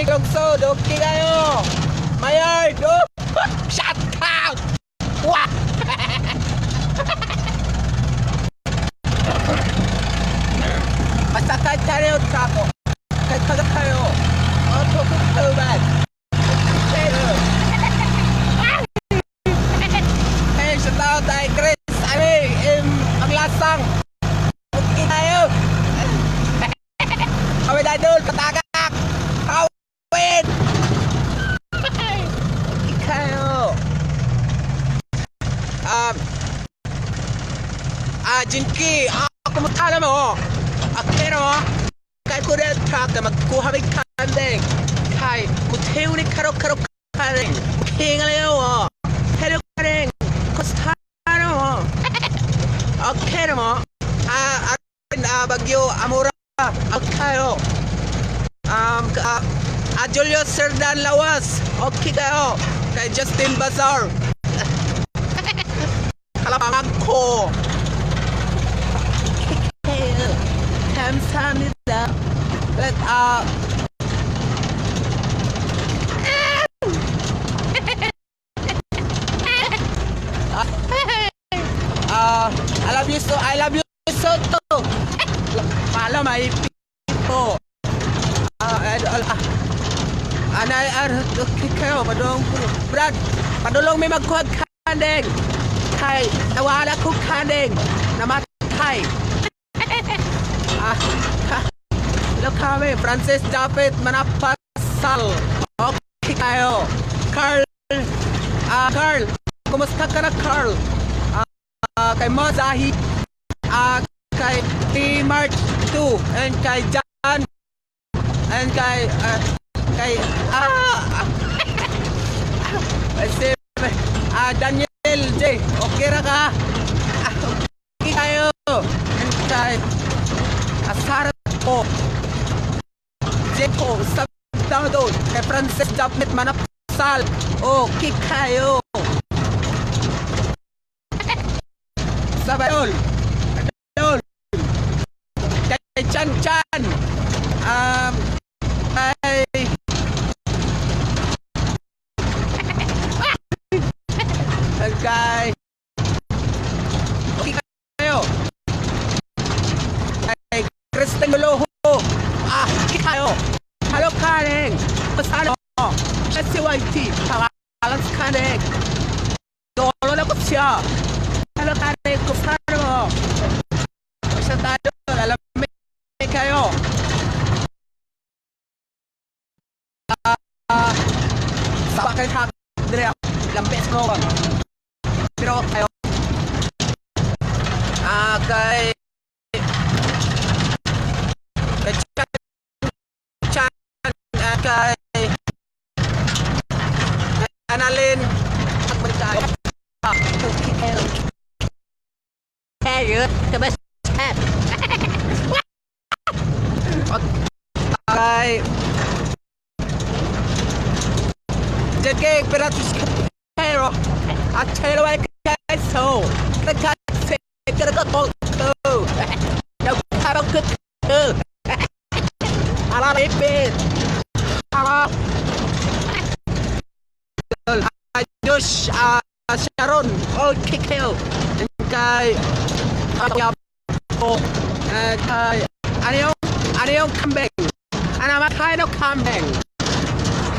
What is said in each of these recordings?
Lungsod, okay kayo. Mayard, oh! Shut out! Wah! Basta kahit tayo trako. Kahit taga kayo. Oh, tokong. Hey, shout out kay Chris. Ay, Paglasang. Okay tayo. Kawin, idol, patagak. Kawin! Okay kayo. Jinky, kumusta na mo? Pero, kay ko rin truck na magkuha may kandeng. Kay, muteo ni karo karo kandeng. Kingalayo, hello kandeng. Kumusta na mo? Okay na mo? Bagyo, Amora, okay kayo. Julio Serdan Lawas, okay kayo. Kay Justin Bazar. Kalapangag ko. 감사합니다. Let I love you so, I love you so too. Follow my people. Anay ar okay kayo padulong, Brad, padulong may magkuhag kandeng kay nawala ko kandeng namatay. Look kami Francis Japet Manapasal, okay kayo. Carl, Carl, kumusta ka na, Carl? Kay Mozahi, kay T March 2 and kay John and kay si Daniel J, okay ra ka? Okay kayo. And kay Asara ko Jeko sa doon kay Francis Japmet Manapsal, okay kayo. Sabayol Idol kay Chan Chan, kay okay kayo, kay Kristen Loho, okay kayo. Hello Karen, pasano SYT pangalan sa Karen. Dolo na ko siya. Hello Karen, kumusta mo? Basta tayo alam kayo. Sa kay hak dire lambes mo pero kayo kay Chan Chan, kay Annalyn. Hey, kamusta? Okay. JK Piratus Pero at Chelo ay so nagkase ka ko ko Alalipit. Josh Sharon, okay kayo. Kay ko kay ano yung kambing? Ano ma kind of kambing?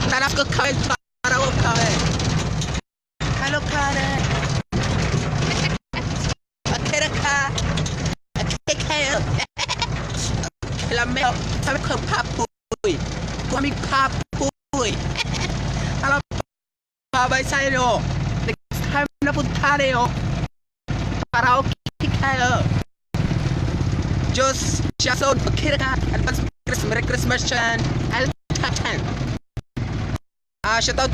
Tanap ko kambing para ko kambing. Hello Karen. Okay ka. Okay kayo. Lamig sabi ko papuy. Kami papuy. Alam babay sa inyo. Next time na punta niyo. Para okay kayo. Diyos, Jason, okay ka. Advance Christmas, Merry Christmas, Chan. Al Chan. Shout out